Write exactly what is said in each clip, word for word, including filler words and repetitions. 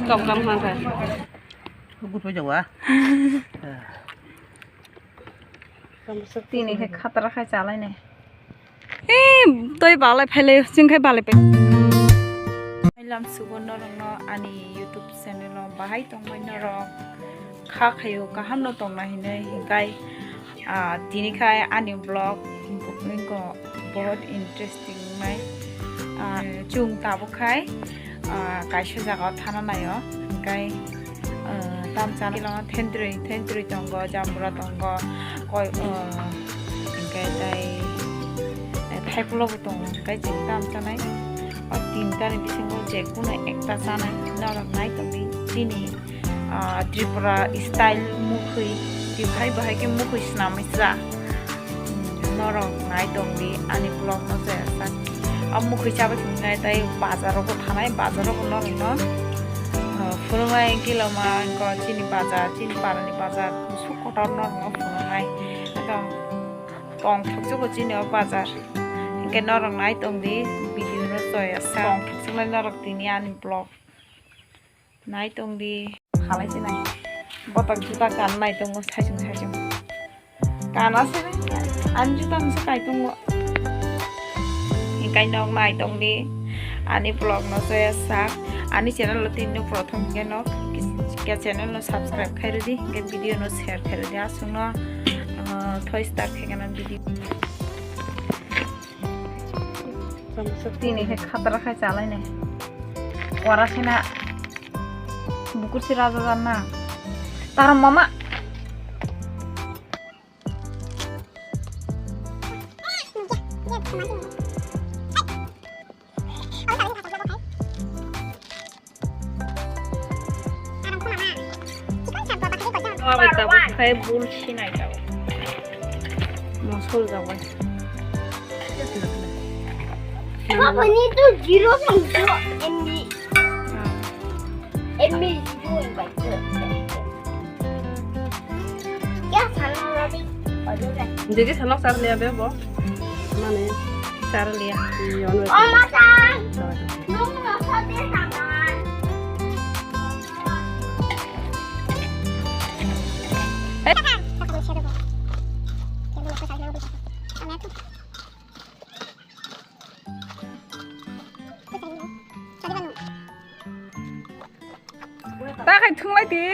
Tokjam hwnka. Good boy jawa. Tini khe khatra khai chalainai. Eh, tei balai phailai, chwng khai balai pai. Mailam sugo norokno ani YouTube channel o bahai tongmai norok kha khaio kaham no tongna hinwi hinkai, ah, tini khai ani vlog bo-, bo-, bohot interesting wngnai. Ah, chwng tabuk khai, ah, kaisa jaga o thana naio, hinkai, ah, tam chana thentwrwi, thentwrwi tongo, jambura tongo, koi, ah, hinkai tai, eh, thaipolo bo tongo, hinkai chwng tam chanai. O tinta ni bisingo je kuno ekta chanai, norok nai tongdi chini, ah, Tripura style mukhwi, tei hai bahai khe mukhwi swnamwi cha. Hmm, norok nai tongdi ani vlog no je sak. O mukhwi chabai thwngwi nai tai bazar rogo thanai, bazar rogo norok no, ah, phunuknai kiloma wngkha chini bazar, chini para ni bazar, bwswk kotor norok no phunuknai. Ekdom tongthok jagao chini o bazar. Hinkhe norok nai tongdi video no joya sak. Tongthok jagao norok tini ani vlog. Nai tongdi. Halai se nai. Botak juta kan nai tongo saichung saichung. Kana se ani juta no se kai tongo. Hinkhe nok nai tongdi. Ani vlog no joya sak. Ani channel o tini no prothom hinkhe nok. Hinkhe channel no subscribe khai rwdi. Hinkhe video no share khai rwdi. Aswk no, ah, thoi start khai kana video. Tini khe khatra khai chalainai. Ora sena bukur si raja janna. Tara mama. Tabuk khai bul sinai tabuk. Mosol jagoi. Papa ni tu zero sangjo M B. M B zero invite. Ya sana lagi. Jadi sana sar liya be bo. Mane? Sar liya. Iya, anu. Oh, masa? Nung masa dia sama. Eh. Ta khai thunglai di.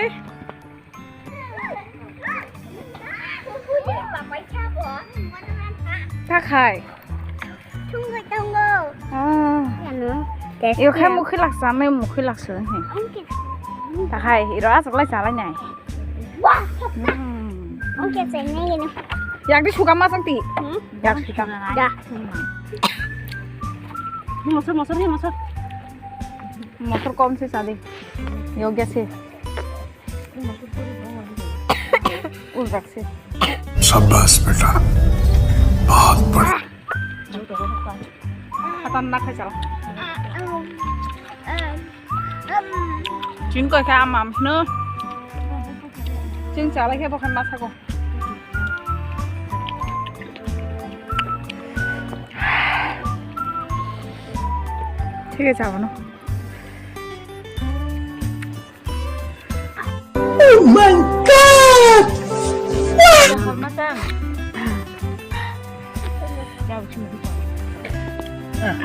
Ta khai. Thungwi tongo. Ah. Ano. Yo khai mukhi laksa, me mukhi laksa he. Ongke. Ta khai, iro aswk lai chalai nai. Wah. Hmm. Ongke chenai gini. Yak di suka masang ti. Hmm? Yak suka. Da. Mosor, mosor, mosor. Mosor kom se sadi. Yo gese. Ul rakse. शाबाश बेटा, बहुत बढ़िया। Khatarnak khai chala. Chini koi kha amam hino. Chwng chalai khe bokhan ma sago. Thik ase, abono. Oh my God! Wow!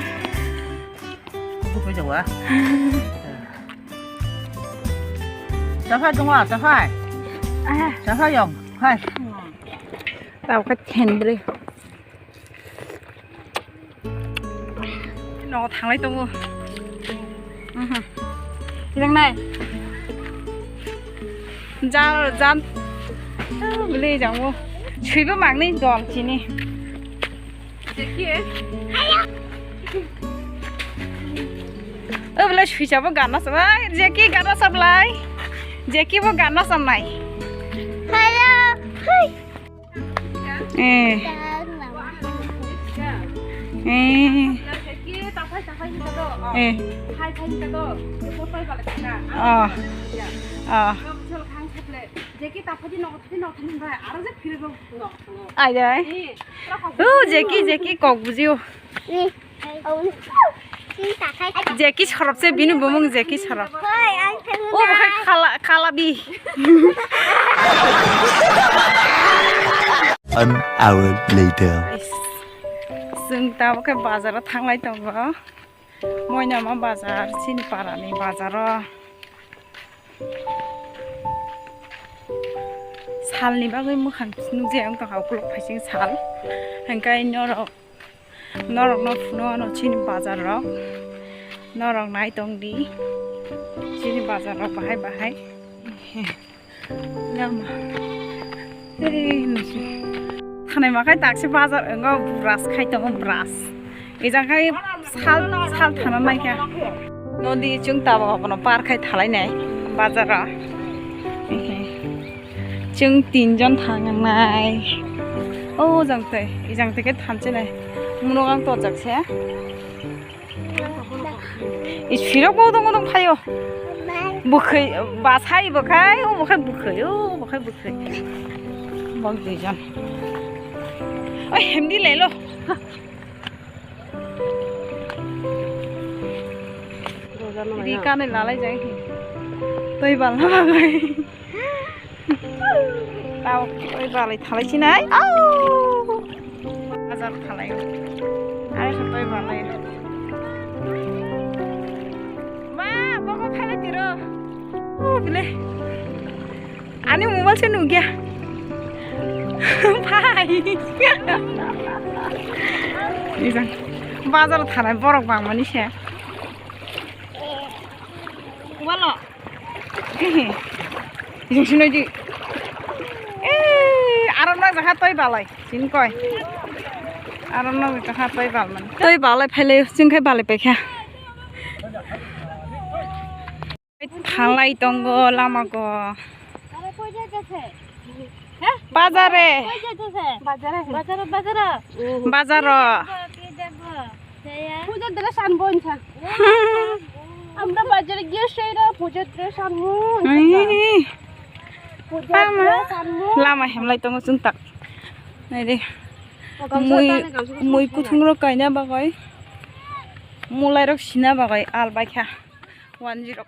Kuku jawa. Chafai dong a, chafai. Ah. Chafai yong, hai. Tao ka thendri. No thanglai tongo. Mhm. Tirang nai. Jan, jan. Beli jangmo. Suibo mangni dol chini. Jackie. O bela suisa bo gana sa, ai, Jackie gana sa belai. Jackie bo gana sa nai. Hello. Hai. Eh. Eh. Eh. Oh. Oh. Ai dai. Oh, Jackie, Jackie, kok bujio. Jackie sorop se bini bumung Jackie sorop. Alabi. One hour later. Chwng tabuk khe bazaro thanglai tongo. Moinama bazar, chini parani bazaro. Salni bagwi mwkhang nukjaya wng tongkha ukulok phaising sal. Hwnkhe norok, norokno phunukno chini bazar rok. Norok nai tongdi. Chini bazar rok bahai bahai. Lama. Ei, nusu. Thanai makai taksi bazar wngkha brush khai tongo brush. Ejang khai sal, sal thana naikha. Nodi chwng tabuk abono par khai thalai nai bazaro. Chwng tinjon thangnai. O jang tei, ejang tei khe thanse nai. Munok ang torjak se. Is phirok bo dong dong phaio. Bwkhwi basai bwkhai, o bwkhai bwkhwi, o bwkhai bwkhwi. Bok duijon. Oi, hemdi lelo. Ri kane lalai jai hi. Toi bal na bagai. Tao toi balai thalai sinai. Au! Bazar thalai. Ai sa toi balai. Ma, boko khalai tiro. O bile. Ani mobile se nugya. Bhai. Nijang. Bazar thalai borok bangmani se. Walo. Hehe. Jing sinoi di. Eh, aro na jaha toi balai. Sini koi. Aro na jaha toi balman. Toi balai phailai, sing khai balai paikha. Thalai tongo lama go. Bazare. Bazaro, bazaro. Bazaro. Pujo dress anbo insa. Amra bazar giye shei ra pujo dress anbo. Ai. Pujo dress anbo. Lama hemlai tongo chwng tak. Nai de. Mui, mui kuthung rok kaina bagwi. Mulai rok sina bagwi al baikha. One zero.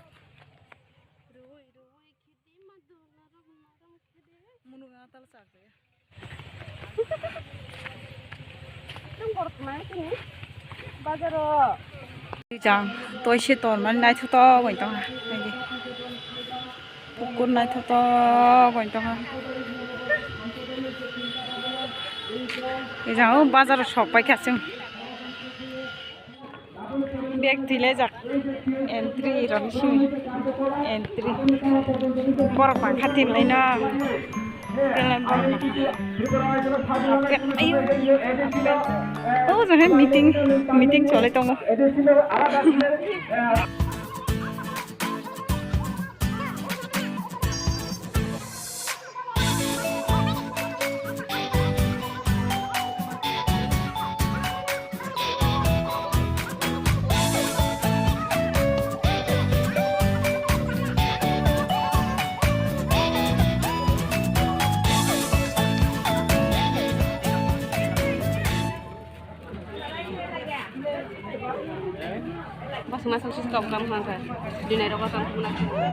Jang toi se tor mani naithotok wng tongha. Pukur naithotok wng tongha. Jang o bazar o sok paikha chwng. Bag tilaijak. Entry rokni simi. Entry. Borok bangkha tinlaino. Tinlai borok bangkha. Ayo. Oh, jahai meeting, meeting cholai tongo. Bas masuk sih kau kamu kan? Di naik rokok kamu nak?